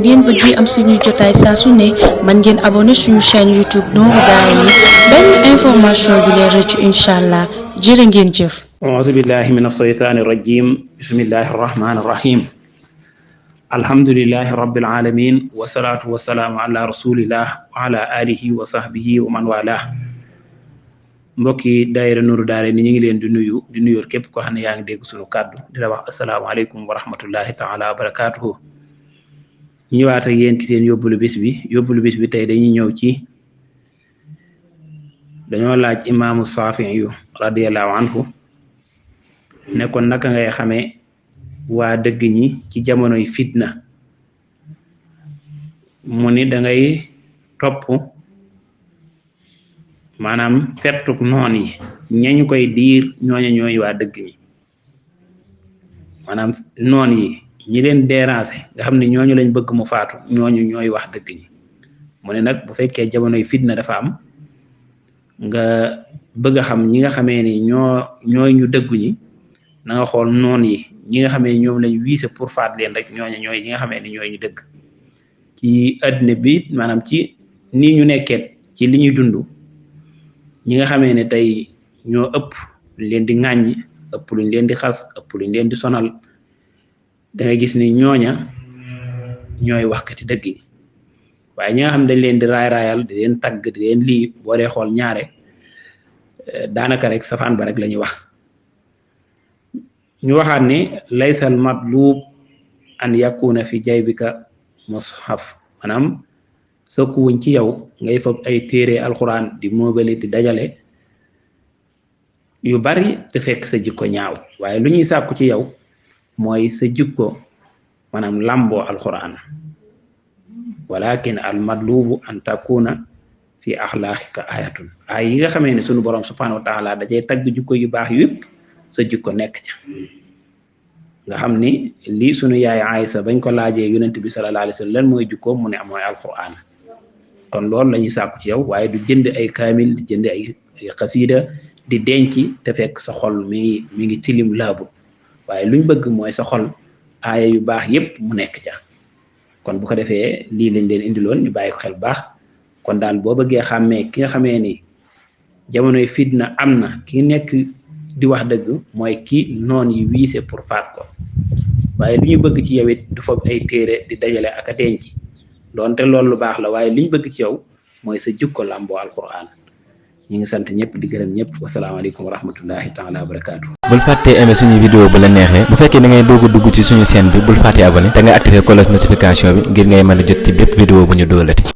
ngeen bëgg am suñu jotaay saa su ne man ngeen abonné suñu chaîne YouTube Nourou Darayni benn information du leen rëcc inshallah jërë ngeen jëf. A'uuzu billahi mina shaytaani rajiim bismillahi rahmaani rahiim alhamdulillahi rabbil aalamiin wasalaatu wasalaamu ala rasulillah wa ala alihi wa sahbihi wa man wala. mbokki daayira Nourou Darayni ni ñu ngi leen di nuyu képp koo xam ne yaa ngi dégg suñu kàddu di la wax asalaamaaleykum wa rahmatullahi taala wa barakaatuhu. ñu ñëwaat ak yéen ci seen yóbbulu bis bi tey dañuy ñëw ci dañoo laaj imaamu Saafi'i yu radiyallahu anhu ne ko naka ngay xamee waa dëgg ñi ci jamonoy fitna mu ni da ngay topp maanaam fettuk noon yi ñañu koy diir ñooñu ñooy waa dëgg ñi maanaam noon yi ñi leen déranger nga xam ne ñooñu lañ bëgg mu faatu ñooñu ñooy wax dëgg ñi mu ne nag bu fekkee jamonoy fitna dafa am nga bëgg a xam ñi nga xamee ni ñooy ñu dëggu ñi na nga xool noon yi ñi nga xamee ñoom lañ wiise pour faat leen rek ñooñu ñooy ñi nga xamee ni ñooy ñu dëgg ci àddina bi maanaam ci nii ñu nekkeet ci li ñuy dund ñi nga xamee ne tey ñoo ëpp luñ leen di ŋàññi ëpp luñ leen di xas ëpp luñ leen di sonal da ngay gis ni ñooña ñooy waxkati dëgg yi waaye ñi nga xam dañ leen di raayal di leen tagg di leen lii boo dee xool ñaare daanaka rek safaan ba rek la ñuy wax. ñu waxaat ni laysal matlub an yakuna fi jaybika mushaf maanaam sokkuwuñ ci yow ngay fab ay téere alxuraan di moobali di dajale yu bari te fekk sa jikko ñaaw waaye lu ñuy sàkku ci yow mooy sa jikko maanaam lamboo alxuraan walakin al matlubu an takuna fi axlaaqika ayatun ay yi nga xamee ne sunu borom subhanahu wa taala dajay tagg jikko yu baax yëpp sa jikko nekk ca nga xam ni lii sunu yaay Aysa bañ ko laajee yonent bi sallallahu alayhi wa sallam lan mooy jikko mu ne mooy alquran kon loolu la ñuy sàkku ci yow waaye du jënd ay kaamil di jënd ay xasiida di denc te fekk sa xol mi ngi tilim laabu waaye luñ bëgg mooy sa xol aaya yu baax yépp mu nekk ca kon bu ko defee lii lañ leen indiloon ñu bàyyi ko xel baax kon daal boo bëggee xàmmee ki nga xamee ni jamonoy fitna am na ki nekk di wax dëgg mooy ki noon yi wiise pour faat ko waaye lu ñu bëgg ci yow it du foog ay téere di dajale ak a denc doonte loolu lu baax la waaye li ñu bëgg ci yow mooy sa jikko lamboo alquran ñu ngi sant ñëpp di gërëm ñëpp wasalaamaaleykum wa rahmatullahi taala wa barakaatu. bul fàttee aimé suñu vidéo bu la neexee bu fekkee da ngay dugg ci suñu chaîne bi bul fàttee abonné te nga activer cloche notification bi ngir ngay mën a jot ci bépp vidéo bu ñu doolati.